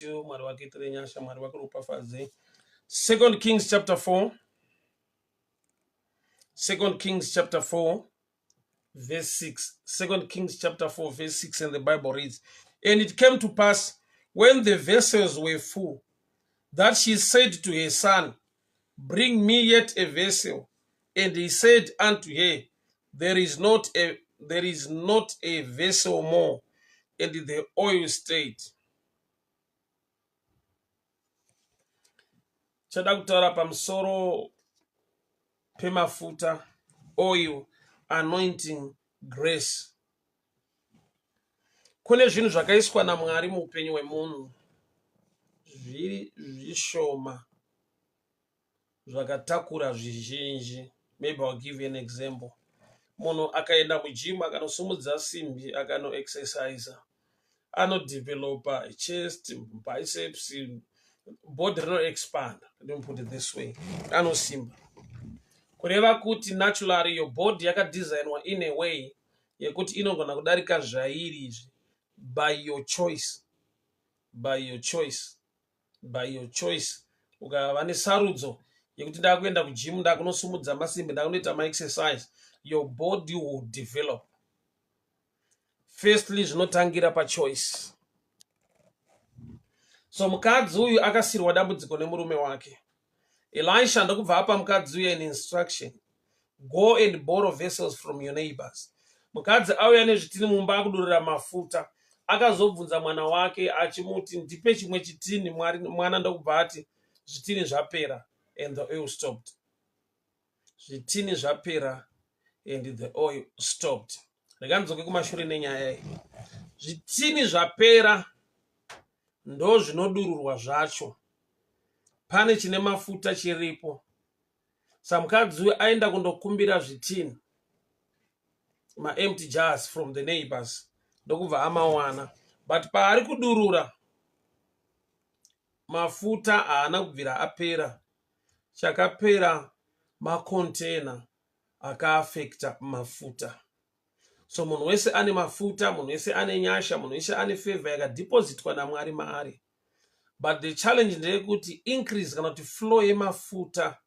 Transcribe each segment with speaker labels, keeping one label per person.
Speaker 1: You. Mwari vakuitire nyasha, Mwari vakuropafadze. Second Kings chapter 4. Second Kings chapter 4 verse 6. Second Kings chapter 4 verse 6, and the Bible reads, "And it came to pass, when the vessels were full, that she said to her son, 'Bring me yet a vessel.' And he said unto her, 'There is not a vessel more.' And the oil stayed." Chada kutaura pamusoro pemafuta, oil, anointing, grace. Kune zvinhu zvakaiswa naMwari muupenyu hwemunhu zviri zvishoma zvakatakura zvizhinji. Maybe I'll give you an example. Munhu akaenda mugym, akanosumudza simbi, akanoexercisa, anodevelopa chest, biceps, body rinoexpand. Let me put it this way, anosimba. Kureva kuti naturally your body yakadesignwa in a way yekuti inogona kudarika zvairi izvi by your choice, by your choice, by your choice. Ukava nesarudzo yekuti ndakuenda kugym, ndakunosumudza masimbi, ndakunoita maexercise, your body will develop. Firstly, zvinotangira pachoice. So mukadzi uyu akasirwa dambudziko nemurume wake. Elisha ndokubva apa mukadzi uyu an instruction: "Go and borrow vessels from your neighbors." Mukadzi auya nezvitini mumba, akudurura mafuta. Akazobvunza mwana wake achimuti, "Ndipe chimwe chitini." Mwana ndokubva ati, "Zvitini zvapera." And the oil stopped. Zvitini zvapera and the oil stopped. Rega ndidzoke kumashure nenyaya iyi. Zvitini zvapera ndo zvinodururwa zvacho. Pane chine mafuta chiripo. Samukadzi uyu aenda kundokumbira zvitini, maempty jars from the neighbors, ndokubva amawana. But paari kudurura mafuta, haana kubvira apera. Chakapera macontainer akaafecta mafuta. So munhu wese ane mafuta, munhu wese ane nyasha, munhu wese ane favor yakadepositwa naMwari maari. But the challenge ndeyekuti increase kana kuti flow yemafuta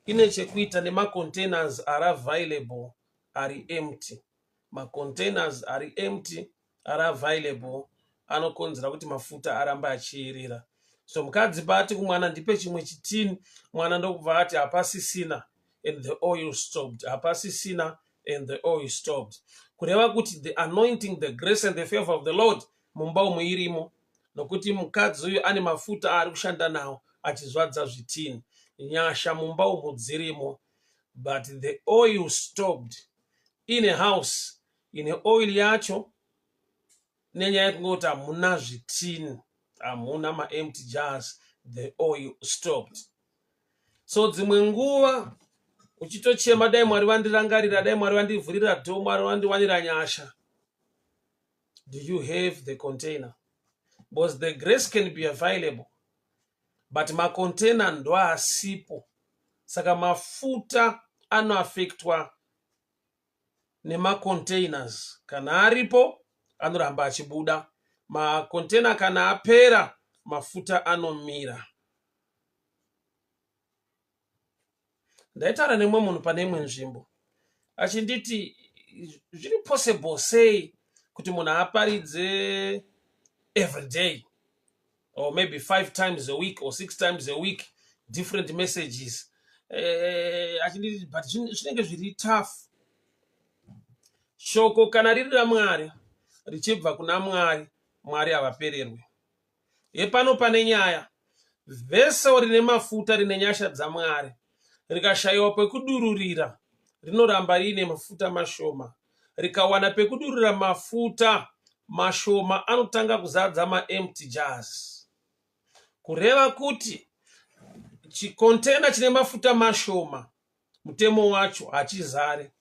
Speaker 1: ine chekuita nemacontainers ari available ari empty. Macontainers ari empty ari available anokonzera kuti mafuta arambe achiyerera. So mukadzi paati kumwana, "Ndipe chimwe chitini," mwana ndokubva ati, "Hapasisina." And the oil stopped. Hapasisina and the oil stopped. Kureva kuti the anointing, the grace and the favor of the Lord mumba umu irimo, nokuti mukadzi uyu ane mafuta aari kushanda nawo achizadza zvitini. Nyasha mumba umu dzirimo, but the oil stopped in a house ine oil yacho nenyaya yekungoti hamuna zvitini, hamuna maempty jars. The oil stopped. So dzimwe nguva uchitochema, "Dai Mwari vandirangarira, dai Mwari vandivhurira door, Mwari vandiwanira nyasha," do you have the container? Because the grace can be available, but macontainer ndo asipo. Saka mafuta anoafektwa nemacontainers. Kana aripo, anoramba achibuda. Macontainer kana apera, mafuta anomira. Ndaitaura nemumwe munhu pane imwe nzvimbo achinditi, "Zviri possible sei kuti munhu aparidze every day or maybe five times a week or six times a week, different messages?" Achinditi, "But zvinenge zviri tough." Shoko kana riri raMwari, richibva kuna Mwari, Mwari havapererwe. Hepano pane nyaya. Vessel rine mafuta, rine nyasha dzaMwari, rikashayiwa pekudururira, rinoramba riine mafuta mashoma. Rikawana pekudurura mafuta mashoma, anotanga kuzadza maempty jars. Kureva kuti chicontainer chine mafuta mashoma, mutemo wacho hachizare,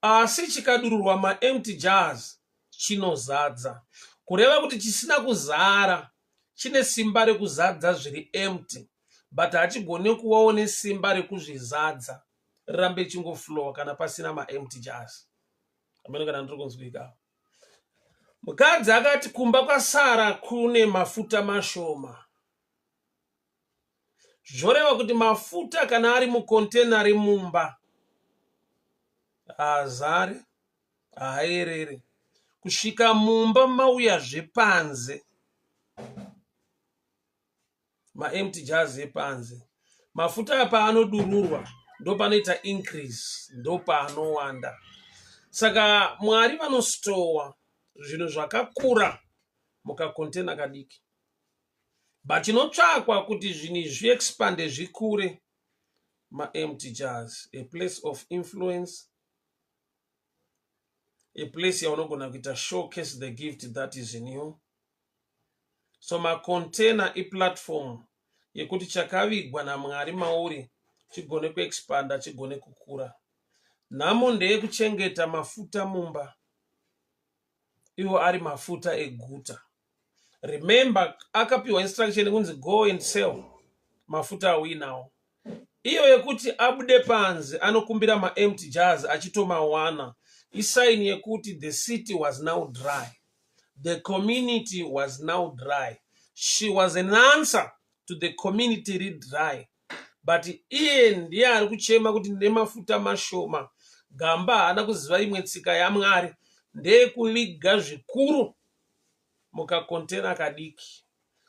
Speaker 1: asi chikadururwa maempty jars, chinozadza. Kureva kuti chisina kuzara chine simba rekuzadza zviri empty, but hachigoni kuvawo nesimba rekuzvizadza rirambe richingoflowa kana pasina maempty jars. Amene kana ndiri kunzwika. Mukadzi akati kumba kwasara kune mafuta mashoma. Zvoreva kuti mafuta kana ari mukontena remumba haazare, haayerere kusvika mumba mauya zvepanze. Maempty jars epanze. Mafuta apa anodururwa ndopanoita increase, ndopaanowanda. Saka Mwari vanostowa zvinhu zvakakura mukakontena kadiki, but chinotsvakwa kuti zvinhu izvi zviexpande, zvikure, maempty jars, a place of influence, a place yaunogona kuita showcase the gift that is in you. So makontena iplatform yekuti chakavigwa naMwari mauri chigone kuexpanda, chigone kukura. Nhamo ndeyekuchengeta mafuta mumba iwo ari mafuta eguta. Remember, akapiwa instruction yekunzi go and sell mafuta auinawo. Iyo yekuti abude panze anokumbira maempty jars achitomawana isign yekuti the city was now dry, the community was now dry. She was an answer to the community ri dry, but iye ndiye ari kuchema kuti ndine mafuta mashoma. Gamba haana kuziva imwe tsika yaMwari ndeyekuviga zvikuru mukakontena kadiki.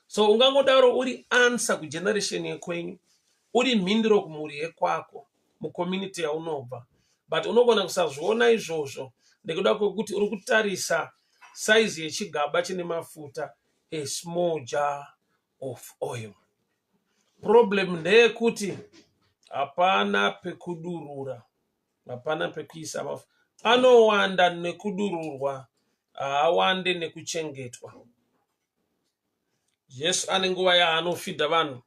Speaker 1: So ungangodaro uri answer kugeneration yekwenyu, uri mhinduro kumhuri yekwako, mucommunity yaunobva, but unogona kusazviona izvozvo nekuda kwekuti uri kutarisa saizi yechigaba chine mafuta, a small jar of oil. Problem ndeyekuti hapana pekudurura, hapana pekuisa mafuta. Anowanda nekudururwa, haawande nekuchengetwa. Jesu ane nguva yaanofidha vanhu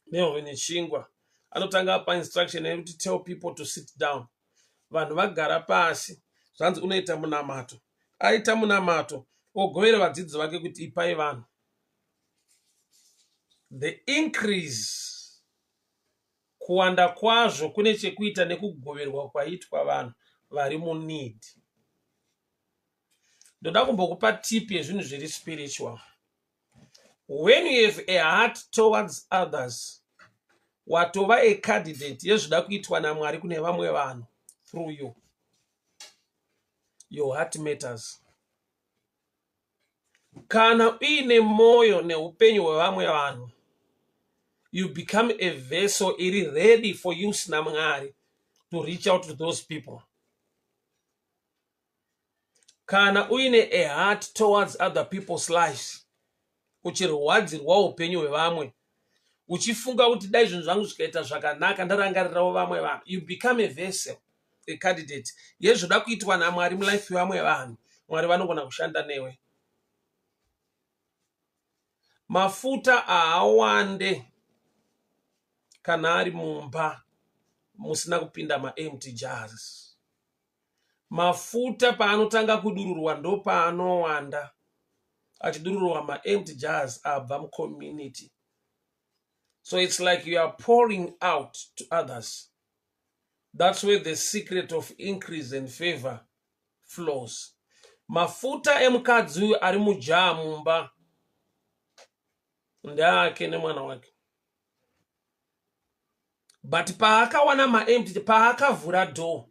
Speaker 1: nehove nechingwa. Anotanga apa instruction yekuti tell people to sit down. Vanhu vagara pasi, zvanzi unoita munamato. Aita munamato, ogovera vadzidzi vake kuti ipai vanhu. The increase, kuwanda kwazvo, kune chekuita nekugoverwa kwaitwa vanhu vari muneed. Ndoda kumbokupa tip yezvinhu zviri spiritual. When you have a heart towards others, watova a candidate yezvida kuitwa naMwari kune vamwe vanhu through you. Your heart matters. Kana uine mwoyo neupenyu hwevamwe vanhu, you become a vessel iri ready for use naMwari to reach out to those people. Kana uine a heart towards other people's lives, uchirwadzirwa upenyu hwevamwe, uchifunga kuti dai zvinhu zvangu zvikaita zvakanaka ndarangarirawo vamwe vanhu, you become a vessel, a candidate yezvoda kuitwa naMwari mulife yevamwe vanhu. Mwari vanogona kushanda newe. Mafuta haawande kana ari mumba musina kupinda maempty jars. Mafuta paanotanga kudururwa ndopaanowanda, achidururwa maempty jars abva mucommunity. So it's like you are pouring out to others. That's where the secret of increase and favor flows. Mafuta emukadzi uyu ari mujar mumba ndeake nemwana wake, but paakawana maempty, paakavhura door,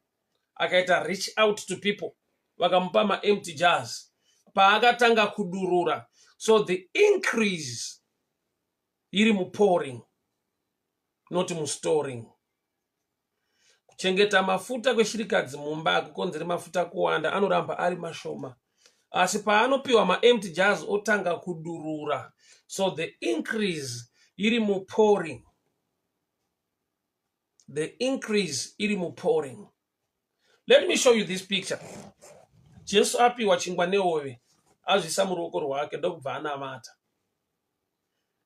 Speaker 1: akaita reach out to people, vakamupa maempty jars, paakatanga kudurura. So the increase iri mupouring, not mustoring. Kuchengeta mafuta kweshirikadzi mumba hakukonzeri mafuta kuwanda, anoramba ari mashoma, asi paanopiwa maempty jars otanga kudurura. So the increase iri mupouring, the increase iri mupouring. Let me show you this picture. Jesu apiwa chingwa nehove, azvisa muruoko rwake, ndokubva anamata.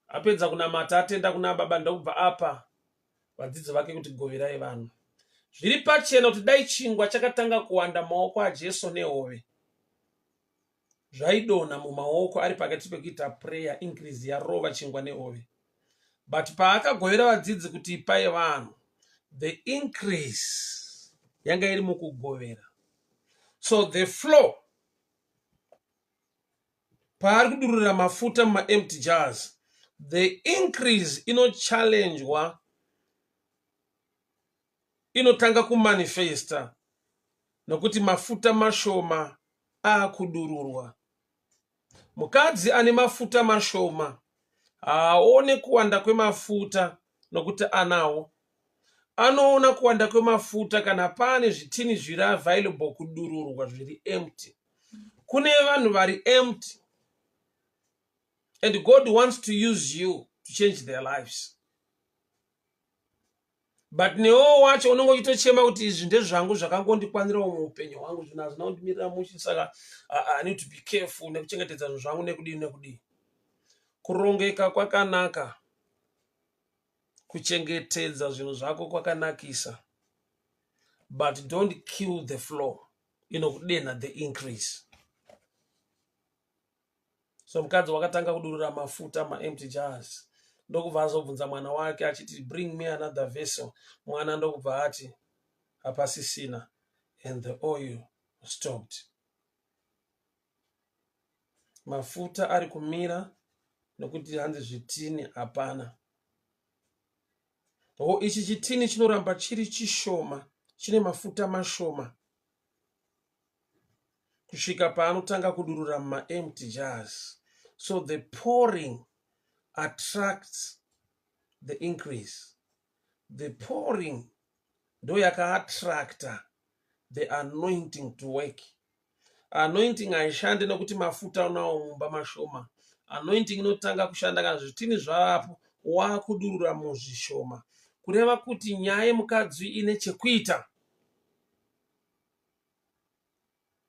Speaker 1: Apedza kunamata, atenda kuna Baba, ndokubva apa vadzidzi vake kuti goverai vanhu. Zviri pachena kuti dai chingwa chakatanga kuwanda maoko aJesu nehove zvaidonha mumaoko ari pakati pekuita prayer, increase yarova chingwa nehove. But paakagovera vadzidzi kuti ipai vanhu, the increase yanga iri mukugovera. So the flow Paari kudururira mafuta mumaempty jars, the increase inochallengwa, inotanga kumanifesta nokuti mafuta mashoma akudururwa. Mukadzi ane mafuta mashoma haaone kuwanda kwemafuta nokuti anawo. Anoona kuwanda kwemafuta kana paane zvitini zviri available kudururwa zviri empty. Kune vanhu vari empty and God wants to use you to change their lives. But newewo wacho unenge uchitochema kuti izvi ndezvangu zvakangondikwanirawo muupenyu hwangu, zvinhu hazvina kundimirira mushe, saka I need to be careful nekuchengetedza zvinhu zvangu nekudii nekudii. Kurongeka kwakanaka, kuchengetedza zvinhu zvako kwakanakisa, but don't kill the flow inokudenha the increase. So mukadzi wakatanga kudurura mafuta maempty jars, ndokubva azobvunza mwana wake achiti bring me another vessel. Mwana ndokubva ati hapasisina, and the oil stopped. Mafuta ari kumira nokuti hanzi zvitini hapana. Ho, ichi chitini chinoramba chiri chishoma, chine mafuta mashoma kusvika paanotanga kudurura mumaempty jars. So the pouring attracts the increase. The pouring ndo yakaattracta the anointing to work. Anointing haishandi nekuti mafuta unawo mumba mashoma. Anointing inotanga kushanda kana zvitini zvavapo, wakudurura muzvishoma. Kureva kuti nyaya yemukadzi ine chekuita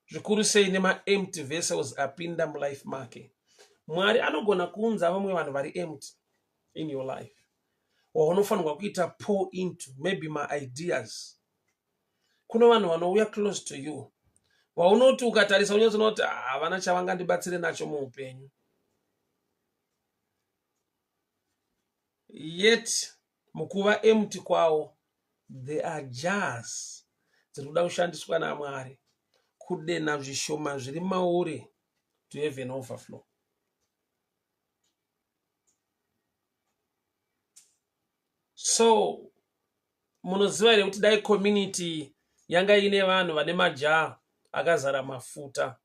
Speaker 1: zvikuru sei nemaempty vessels apinda mulife make. Mwari anogona kuunza vamwe vanhu vari empty in your life waunofanirwa kuita pour into maybe maideas. Kune vanhu vanouya close to you vaunoti ukatarisa unyatsoona kuti havana chavangandibatsire nacho muupenyu, yet mukuva empty kwawo there are jars dziri kuda kushandiswa naMwari kudenha zvishoma zviri mauri to have an overflow. So munoziva here kuti dai community yanga ine vanhu vane majaa akazara mafuta,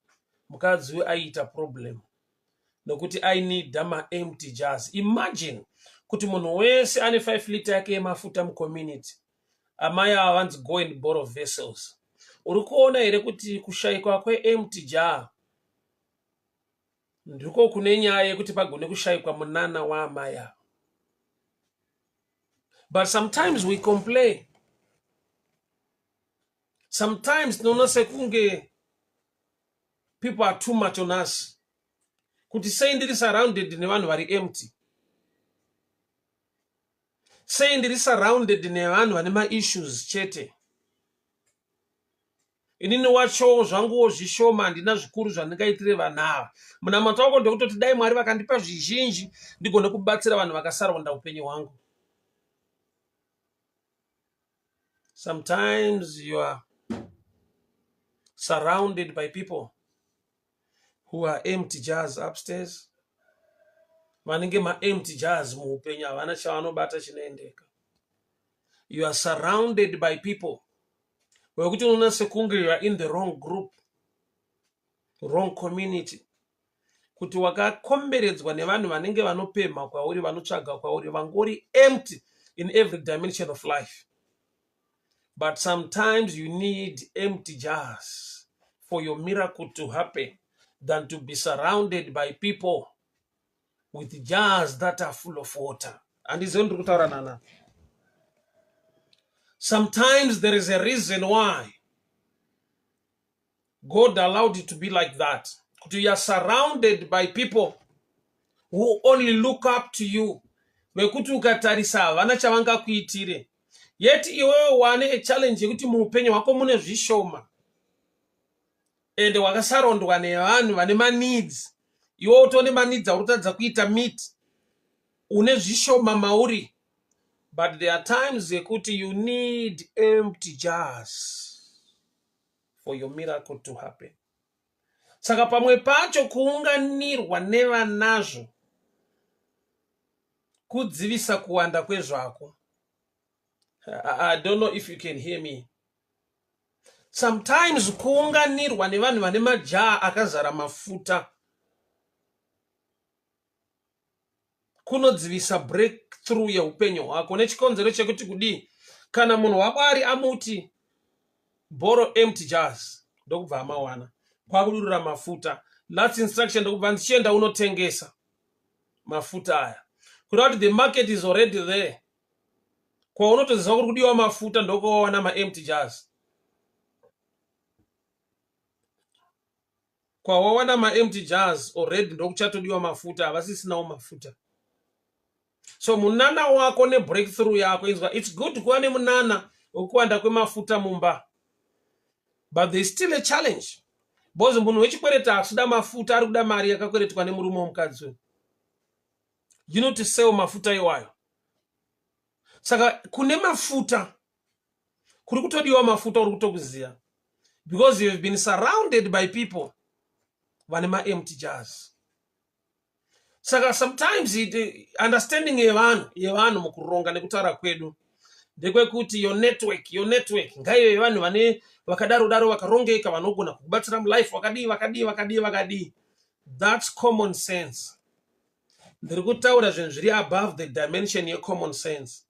Speaker 1: mukadzi uyu aiita problem nokuti aineeda maempty jars. Imagine kuti munhu wese ane 5 liter yake yemafuta mucommunity, amai ava vanzi go and borrow vessels. Uri kuona here kuti kushaikwa kweempty jar ndiko kune nyaya yekuti pagone kushaikwa munana waamai ava? But sometimes we complain. Sometimes tinoona sekunge people are too much on us. Kuti sei ndiri surrounded nevanhu vari empty? Sei ndiri surrounded nevanhu vane maissues chete? Inini wachowo zvanguwo zvishoma, handina zvikuru zvandingaitire vanhu ava. Munamato wako ndekutoti dai Mwari vakandipa zvizhinji ndigone kubatsira vanhu vakasaronda upenyu hwangu. Sometimes you are surrounded by people who are empty jars upstairs, vanenge maempty jars muupenyu, havana chavanobata chinoendeka. You are surrounded by people wekuti unoona sekunge you are in the wrong group, wrong community, kuti wakakomberedzwa nevanhu vanenge vanopemha kwauri, vanotsvaga kwauri, vangori empty in every dimension of life. But sometimes you need empty jars for your miracle to happen than to be surrounded by people with jars that are full of water. Handizivi ndiri kutaura nana. Sometimes there is a reason why God allowed it to be like that. Kuti you are surrounded by people who only look up to you, vekuti ukatarisa havana chavangakuitire, yet iwewe wane a challenge yekuti muupenyu hwako mune zvishoma ende wakasarondwa nevanhu vane maneeds. Iwe utone maneeds auri kutadza kuita meet, une zvishoma mauri. But there are times yekuti you need empty jars for your miracle to happen. Saka pamwe pacho kuunganirwa nevanazvo kudzivisa kuwanda kwezvako. I don't know if you can hear me. Sometimes kuunganirwa nevanhu vane majaa akazara mafuta kunodzivisa breakthrough yeupenyu hwako nechikonzero chekuti kudii kana munhu wamwari amuti borrow empty jars ndokubva amawana kwakudurura mafuta last instruction ndokubva ndichienda unotengesa mafuta aya kureva kuti the market is already there kwaunotoziva kuri kudiwa mafuta ndokuwawana maempty jars kwawawana maempty jars already ndokuchatodiwa mafuta havasisinawo mafuta so munana wako nebreakthrough yako inzwa its good kuva nemunana wekuwanda kwemafuta mumba but there is still a challenge because munhu wechikwereti haasida mafuta ari kuda mari yakakweretwa nemurume womukadzi uyu you need to sell mafuta iwayo saka kune mafuta kuri kutodiwa mafuta uri kutokuziva because you have been surrounded by people vane maempty jars saka sometimes it, understanding yevanhu yevanhu mukuronga nekutaura kwedu ndekwekuti your network your network ngaive yevanhu vane vakadaro daro vakarongeka vanogona kukubatsira mulife vakadii vakadii vakadii vakadii that's common sense ndiri kutaura zvinhu zviri above the dimension yecommon sense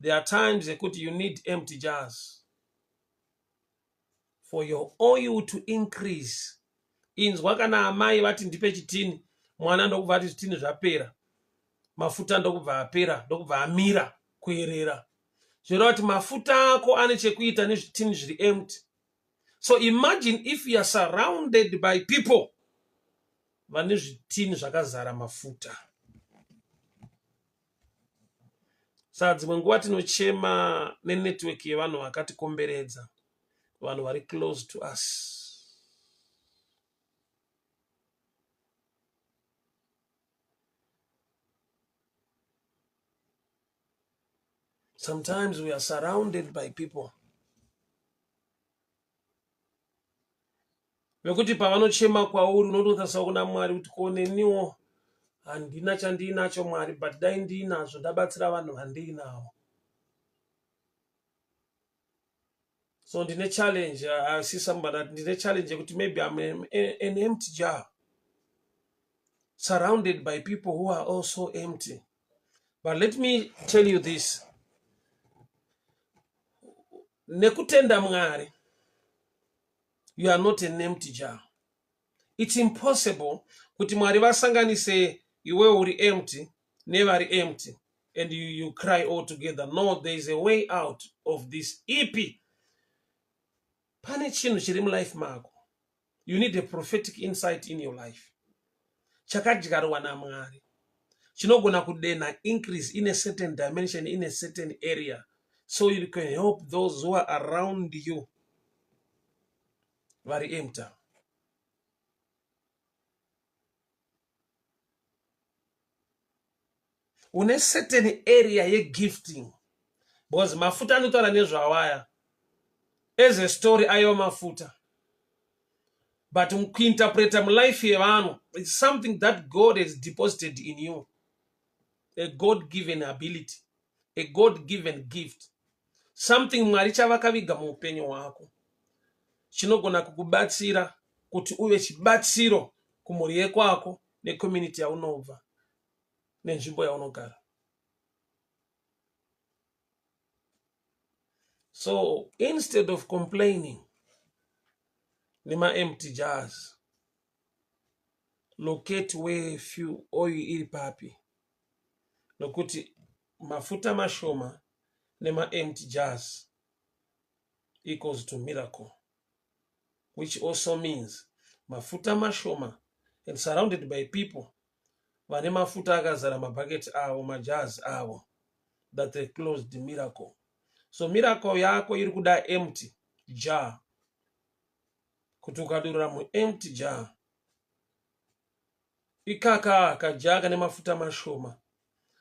Speaker 1: there are times yekuti you need empty jars for your oil to increase inzwa kana amai vati ndipe chitini mwana ndokubva ati zvitini zvapera mafuta ndokubva apera ndokubva amira kuerera zvoreva kuti mafuta ako ane chekuita nezvitini zviri empty so imagine if you are surrounded by people vane zvitini zvakazara mafuta Saka dzimwe nguva tinochema nenetwork yevanhu vakatikomberedza, vanhu vari close to us. Sometimes we are surrounded by people vekuti pavanochema kwauri unototarisa kuna Mwari kuti ko neniwo handina chandiinacho Mwari but dai ndiinazvo ndabatsira vanhu vandiinavo. So ndine challenge, I see somebody that ndine challenge yekuti maybe I'm an empty jar surrounded by people who are also empty. But let me tell you this. Nekutenda Mwari, you are not an empty jar. It's impossible kuti Mwari vasanganise iwe uri empty nevari empty and you cry all together. No, there is a way out of this. Ipi? Pane chinhu chiri mulife mako. You need a prophetic insight in your life. Chakadyarwa naMwari. Chinogona kudenha increase in a certain dimension, in a certain area. So you can help those who are around you. Vari empty. Une certain area yegifting. Because mafuta anotaura nezvawaya. As a story aiwa mafuta. But kuinterpreta mulife yevanhu, it's something that God has deposited in you. A God-given ability. A God-given gift. Something Mwari chavakaviga muupenyu hwako. Chinogona kukubatsira kuti uve chibatsiro kumhuri yekwako necommunity yaunobva nenzvimbo yaunogara. So instead of complaining nema-empty jars, locate where few oil iri papi, nokuti mafuta mashoma nema-empty jars equals to miracle, which also means mafuta mashoma and surrounded by people vane mafuta akazara mabhaketi avo, majars avo, that they closed the miracle. So miracle yako iri kuda empty jar, kuti ukadurura muempty jar ikaka kajar kane mafuta mashoma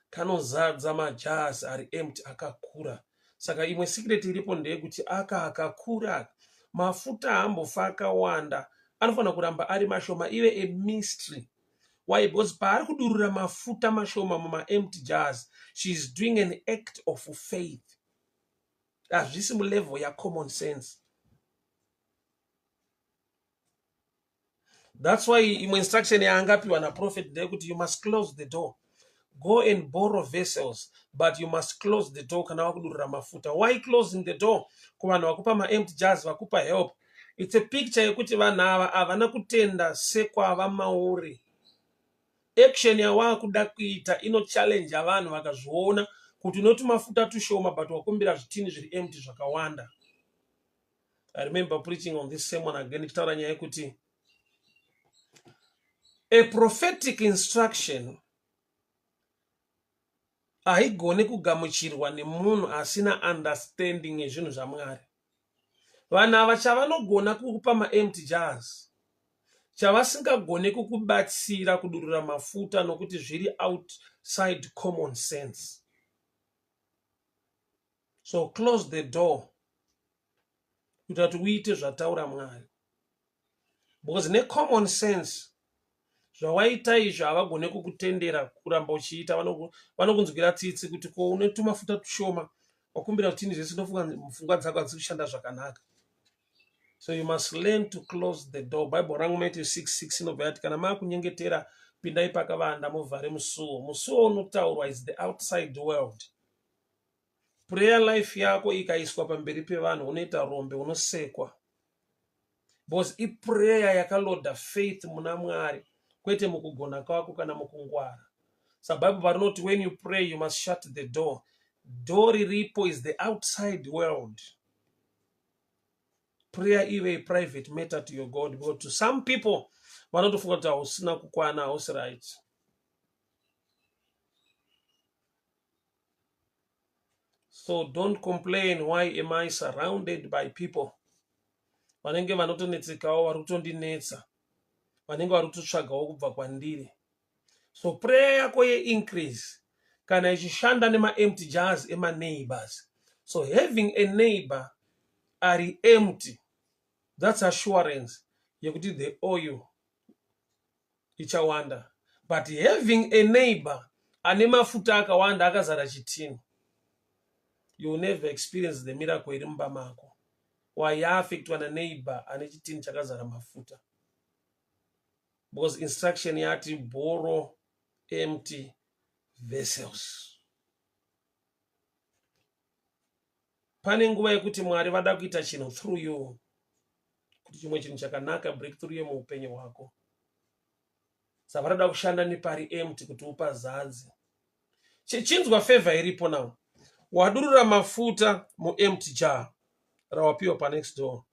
Speaker 1: kanozadza majars ari empty akakura. Saka imwe secret iripo ndeyekuti aka akakura mafuta haambofa akawanda Anofanira kuramba ari mashoma ive a mystery. Why? Because paari kudurura mafuta mashoma mumaempty jars, she is doing an act of faith. Hazvisi mulevel yacommon sense. That's why imwe instruction yaangapiwa naprophet ndeyekuti you must close the door. Go and borrow vessels, but you must close the door kana wakudurura mafuta. Why closing the door? Kuvanhu vakupa maempty jars, vakupa help. It's a picture yekuti vanhu ava havana kutenda sekwava mauri. Action yawakuda kuita inochallenge vanhu vakazviona kuti unoti mafuta tushoma but wakumbira zvitini zviri empty zvakawanda. I remember preaching on this sermon again ndichitaura nyaya yekuti a prophetic instruction haigone kugamuchirwa nemunhu asina understanding yezvinhu zvaMwari. Vanhu ava chavanogona kukupa maempty jars, chavasingagone kukubatsira kudurura mafuta nokuti zviri outside common sense. So close the door kuitira kuti uite zvataura Mwari, because necommon sense zvawaita izvo havagone kukutendera kuramba uchiita. Vanokunzwira tsitsi kuti ko une tumafuta tushoma, wakumbira kutini zvese, unofunga pfungwa dzako hadzisi kushanda zvakanaka. So you must learn to close the door. Bible rangu Matthew 6:6 inobva yati kana maakunyengetera, pindai pakavanda, muvhare musuwo. Musuwo unotaurwa is the outside world. Prayer life yako ikaiswa pamberi pevanhu, unoita rombe, unosekwa, because iprayer yakaloda faith muna Mwari, kwete mukugona kwako kana mukungwara. Sabhaibheri parinoti when you pray you must shut the door, door riripo is the outside world. Prayer ive a private matter to your God, because to some people vanotofunga kuti hausina kukwana, hausi right. So don't complain, why am I surrounded by people vanenge vanotonetsekawo, vari kutondinetsa, vanenge vari kutotsvagawo kubva kwandiri? So prayer yako yeincrease kana ichishanda nemaempty jars emaneighbors. So having a neighbor ari empty, that's assurance yekuti the oil ichawanda. But having a neighbor ane mafuta akawanda akazara chitini, you will never experience the miracle iri mumba mako. Wayaaffectwa naneighbor ane chitini chakazara mafuta, because instruction yati borrow empty vessels. Pane nguva yekuti Mwari vada kuita chinhu through you, kuti chimwe chinhu chakanaka, breakthrough yemuupenyu hwako. Saka vanoda kushanda nepari empty kuti upazadze. Chinzwa favor iripo now. Wadurura mafuta muempty jar rawapiwa panext door,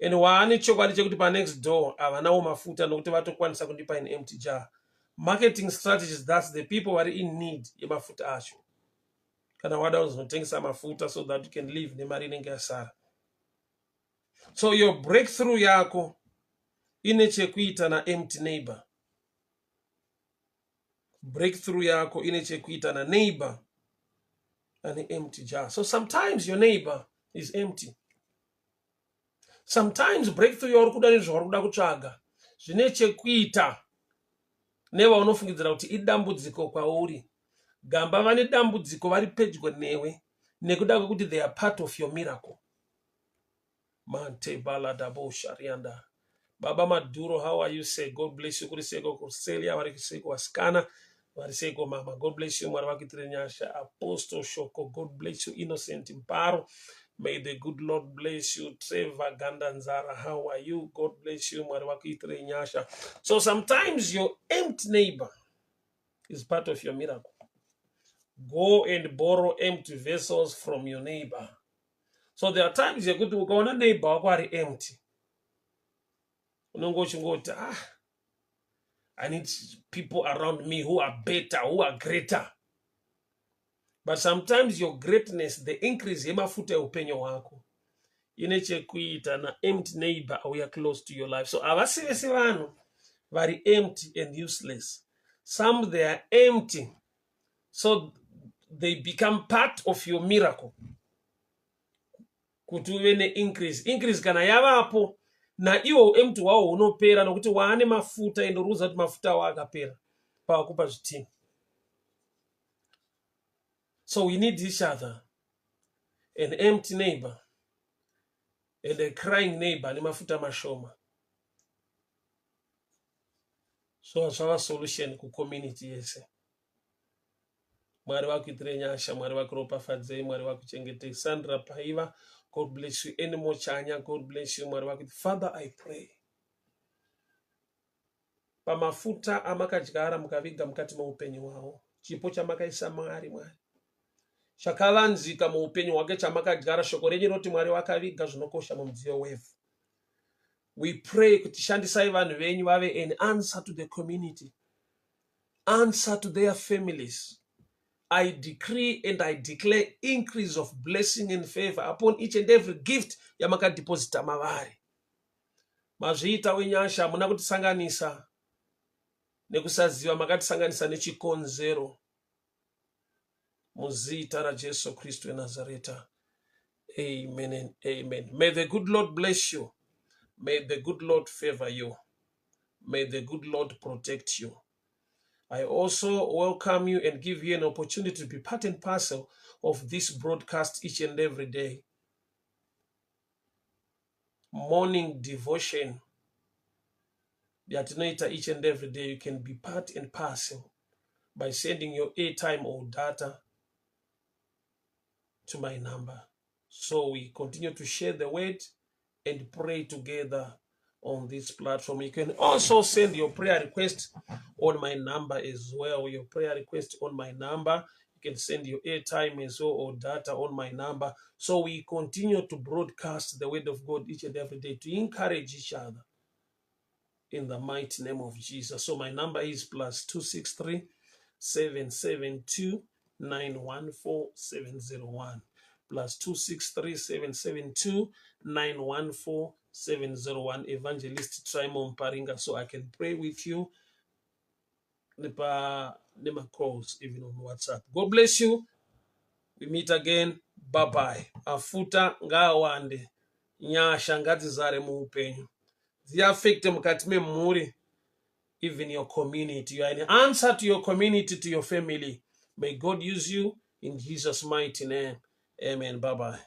Speaker 1: and waane chokwadi chekuti panext door havanawo mafuta nokuti vatokwanisa kundipa an empty jar. Marketing strategies, that's the people vari in need yemafuta acho. Kana wada kuzonotengesa mafuta so that you can live nemari inenge yasara. So your breakthrough yako ine chekuita naempty neighbor. Breakthrough yako ine chekuita naneighbor ane empty jar. So sometimes your neighbor is empty. Sometimes breakthrough yauri kuda nezvauri kuda kutsvaga zvine chekuita nevaunofungidzira kuti idambudziko kwauri. Gamba vane dambudziko vari pedyo newe nekuda kwekuti they are part of your miracle. Mante baladabo sharianda. Baba Maduro, how are you? Say God bless you. Kuri seko kuselia, vari seko vasikana, vari seko mama? God bless you. Mwari vakuitire nyasha. Apostle Shoko, God bless you. Innocent Mparo, may the good Lord bless you. Trevor Gandanzara, how are you? God bless you. Mwari vakuitire nyasha. So sometimes your empty neighbor is part of your miracle. Go and borrow empty vessels from your neighbor. So there are times yekuti ukaona neighbor wako ari empty, unenge uchingoti, ah, I need people around me who are better, who are greater. But sometimes your greatness, the increase yemafuta eupenyu hwako, ine chekuita naempty neighbor auya close to your life. So havasi vese vanhu vari empty and useless. Some, they are empty so they become part of your miracle kuti uve neincrease. Increase kana yavapo, Naiwo empty hwawo hunopera nokuti waane mafuta, ende uri kuziva kuti mafuta awo akapera pawakupa zvitini. So we need each other. An empty neighbor and a crying neighbor ane mafuta mashoma. So zvava solution kucommunity yese. Mwari vakuitire nyasha, Mwari vakuropafadzei, Mwari vakuchengetei. Sandra Paiva, God bless you. Anymore Chanya, God bless you. Mwari vakuiti. Father, I pray pamafuta amakadyara mukaviga mukati meupenyu hwavo, chipo chamakaisa Mwari, Mwari, chakavanzika muupenyu hwake chamakadyara. Shoko renyu rinoti Mwari vakaviga zvinokosha mumudziyo wevhu. We pray kuti shandisai vanhu venyu vave an answer to the community, answer to their families. I decree and I declare increase of blessing and favor upon each and every gift yamakadhiposita mavari. Mazviita wenyasha, hamuna kutisanganisa nekusaziva, makatisanganisa nechikonzero. Muzita raJesu Kristu weNazareta, amen and amen. May the good Lord bless you. May the good Lord favor you. May the good Lord protect you. I also welcome you and give you an opportunity to be part and parcel of this broadcast each and every day. Morning devotion yatinoita each and every day, you can be part and parcel by sending your airtime or data to my number. So we continue to share the word and pray together on this platform. You can also send your prayer request on my number as well. Your prayer request on my number. You can send your airtime as well or data on my number. So we continue to broadcast the word of God each and every day to encourage each other in the mighty name of Jesus. So my number is +263 772 914 701. +263 772 914 701. Evangelist Trymore Mparinga. So I can pray with you nepa nema calls, even on WhatsApp. God bless you. We meet again. Bye bye. Mafuta ngaawande, nyasha ngadzizare muupenyu, dziafekte mukati memhuri, even your community. You are an answer to your community, to your family. May God use you in Jesus' mighty name. Amen. Bye bye.